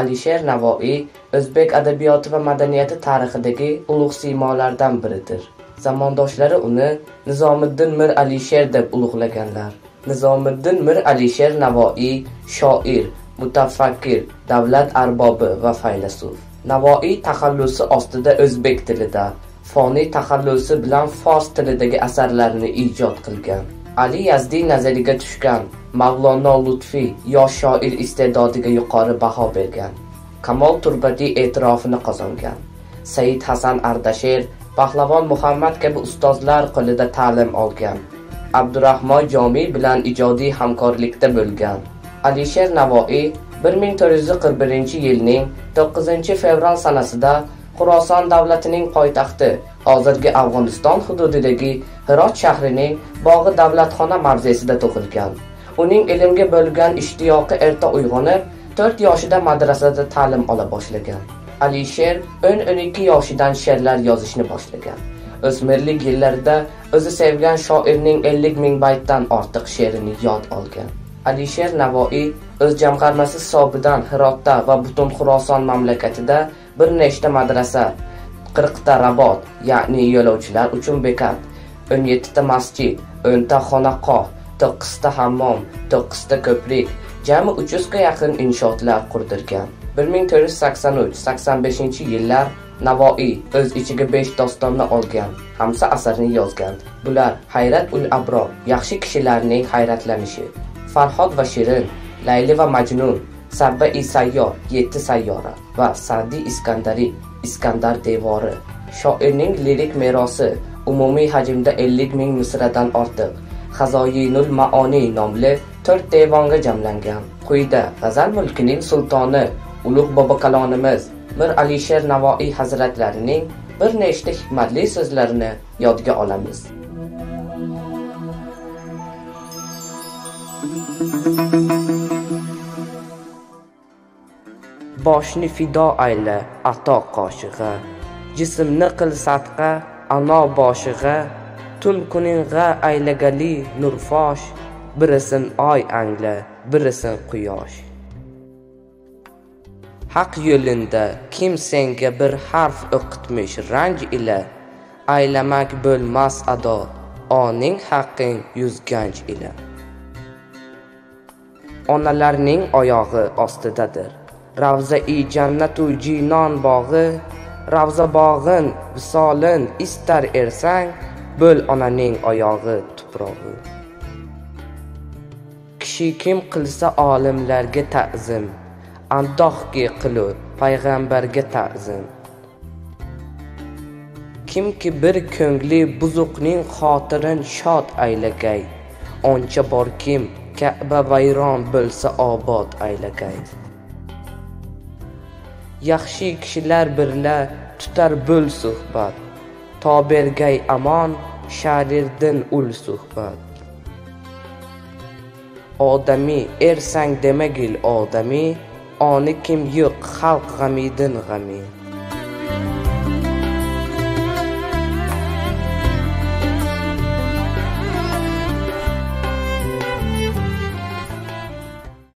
Alisher Navoiy o'zbek adabiyoti va madaniyati tarixidagi ulug' siymolardan biridir. Zamondoshlari uni Nizomiddin Mir Alisher deb ulug'laganlar. Nizomiddin Mir Alisher Navoiy shoir, mutafakkir, davlat arbobi va faylasuf. Navoiy taxallusi ostida o'zbek tilida, Foniy taxallusi bilan fors tilidagi asarlarini ijod qilgan. Ali Yazdiy nazariga tushgan Mavlono Lutfiy yosh shoir iste'dodiga yuqori baho bergan. Kamol Turbatiy e'tirofini qozongan. Said Hasan Ardasher, Pahlavon Muhammad kabi ustozlar qo'lida ta'lim olgan. Abdurahmon Jomiy bilan ijodiy hamkorlikda bo'lgan. Alisher Navoiy 1441-yilning 9-fevral sanasida Xuroson davlatining poytaxti, hozirgi Afg'oniston hududidagi Hirot shahrining Bog'i Davlatxona mavzesida tug'ilgan. Uning ilmga bo'lgan ishtiyoqi erta uyg'onib, 4 yoshida madrasada ta'lim ola boshlagan. Alisher 10-12 yoshidan she'rlar yozishni boshlagan. O'smirlik yillarida o'zi sevgan shoirning 50 ming baytdan ortiq she'rini yod olgan. Alisher Navoiy o'z jamg'armasi hisobidan Hirotda va butun Xuroson mamlakatida bir nechta madrasa, 40 ta rabot, ya'ni yo'lovchilar uchun bekat, 17 ta masjid, 10 ta xonaqoh, 9 ta hammom, 9 ta ko'prik, jami 300 ga yaqin inshootlar qurdirgan. 1483-85 yillar Navoiy o'z ichiga 5 dostonni olgan Hamsa asarini yozgan. Bular: Hayrat ul abror, yaxshi kishilarning hayratlanishi, Farhod va Shirin, Layli va Majnun, Sabbai sayyor, yetti sayyora va Sadi Iskandariy, Iskandar devori. Shoirning lirik merosi umumiy hajmda 50 ming misradan ortiq Xazoyinul Maoniy nomli 4 devonga jamlangan. Quyida g'azal mulkining sultoni, ulug' bobokalonimiz Mir Alisher Navoiy hazratlarining bir nechta hikmatli so'zlarini yodga olamiz. Boshni fido ayla ato qoshig'a, jismni qil sadqa ano boshig'a, tun kuning'a aylagali nurfosh, birisin oy angla, birisin quyosh. Haq yo'linda kim senga bir harf o'qitmish ranj ila, aylamak bo'lmas ado oning haqqing yuz ganj ila. Onalarning oyog'i ostidadir ravzai jannatu jinon bog'i, ravza bog'in visolin istar ersang, bo'l onaning oyog'i tuprog'i. Kishi kim qilsa olimlarga ta'zim, andohki qilur payg'ambarga ta'zim. Kimki bir ko'ngli buzuqning xotirin shod aylagay, oncha borkim Ka'ba vayron bo'lsa obod aylagay. Yaxshi kishilar birla tutar bo'l suhbat, to bergay amon sharirdin ul suhbat. Odamiy ersang demagil odamiy, oni kim yo'q xalq g'amidin g'ami.